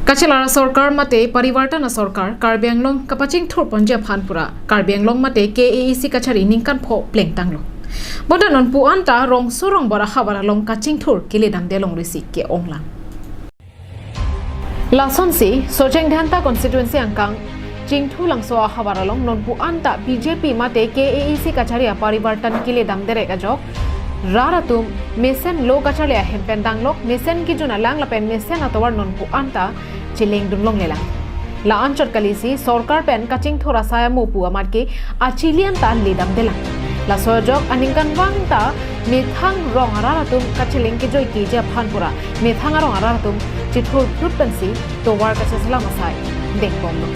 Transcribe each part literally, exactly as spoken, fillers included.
Kachelar asorkar mate Parivartan asorkar Karbi Anglong kapachingthur ponji aphan pura Karbi Anglong mate K A A C kachari ningkan pho plengtanglo. Bonta nonpu anta rongso rongbor ahavar along kachingthur kele damde longrisi ke-onglang. Lasonsi Socheng Dhenta constituency angkang Chingthulangso ahavar along nonpu anta B J P mate K A A C kachari aparivartan kele damderek ajok rat atum mesen lo kacharli ahem pen danglok, mesen kejun alang lapen mesen atovar nonpu anta chelengdun longlelang. La anchot kalisi sorkar pen kachingthur asai amu pu amat ke achili anta le damdelang. Laso ajok aningkanvang ta methang rong arat atum kacheleng kejoi keji aphan pura methang arong arat atum chithurphlut pensi tovar kacheselam asai dengpomlo.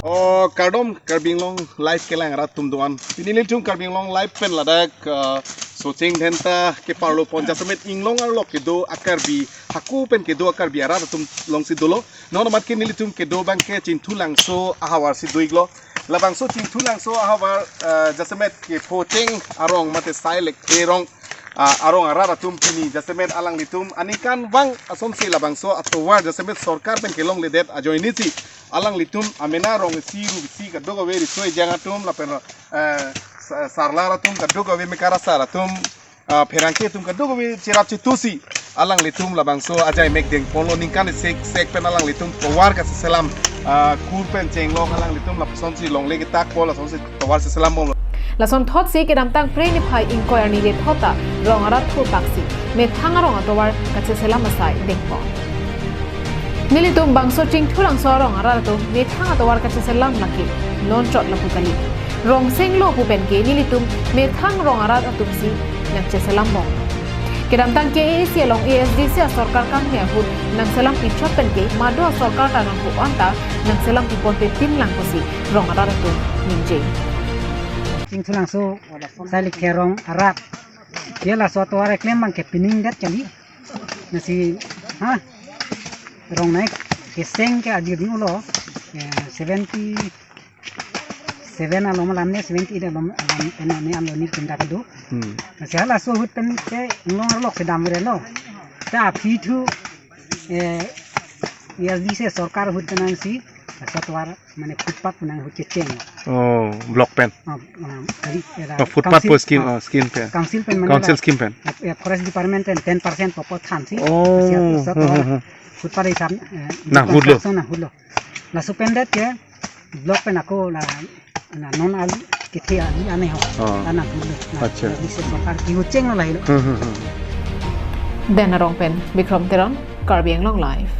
O kardom Karbi Anglong Live kelang arat atum do-an. Pini nelitum Karbi Anglong Live pen ladak, uh, Socheng Dhenta keparlo pon jasemet inglong arlo kedo a-Karbi, hako pen kedo a-Karbi arat atum alongsi dolo. Non amat ke nelitum kedo abang ke Chingthulangso ahavarsi do-iklo. Labangso Chingthulangso ahavar, eh, jasemet ke Phocheng arong mate Sailek erong, ah, arong arat atum pini jasemet alanglitum aningkanvang asonsi labangso atovar jasemet sorkar pen kelongledet ajoinesi alanglitum amena rong isi ru isi kadokave riso ejang atum lapen, eh, sa-, sarlar atum kadokave mekar asar atum, ah, pherangke atum kadokave cherap chetusi alanglitum labangso ajai mek dengponlo, ningkan isi sek pen alanglitum tovar kacheselam, ah, kur pen chenglong alanglitum lapusonsi longle ketakpo lasonsi tovar cheselambomlo. Lasonthotsi kedamtang Phre niphai ingkoi arni lethot ta rong arat thurpaksi methang arong atovar kacheselam asai dengpon. Nelitum bangso Chingthulangso arong arat atum methang atovar kacheselam lake non chot lapu kali. Rong senglo pu pen ke nelitum methang rong arat atumsi nangcheselambom. Kedamtang K A A C along A S D C asorkar kangni ahut nangselampi chot pen ke madu asorkar ta nonpu anta nangselampi ponpe pinlang pusi rong arat atum ningje. Chingthulangso Sailek erong arat. Ye laso atovar keklem abang ke pining det kali. Lasi, ha? Rong nai keseng ke adir nu lo. Eh, seventy seven along alam ne, seventy eight along alam ena ne amlo ni tindak do. Hmm. Lasi halaso ahut pen ke inglong arlo si damrelo. Ta aphi thu, eh, A S D C sorkar ahut pen nangsi, laso atovar mane footpath pu nang ahut kecheng. Oh, block pen. Ah, ah, kali, era Oh, footpath council, pu scheme, ah, ah, scheme pen. Council pen mane Council la, scheme pen. Eh, eh, forest department pen ten percent popo thansi. Oh, Siap, siap, hmm, hmm, hmm. Footpath hisap, eh, Nang hutlo. Construction nang hutlo. Laso pen det ke block pen ako la, la non ali kethe ali ane ho. Oh. La nang hutlo. La, Acha. La, bisa sorkar kehut chenglo lahelo. Hmm, hmm, hmm. Den arong pen Bikrom Teron, Karbi Anglong Live.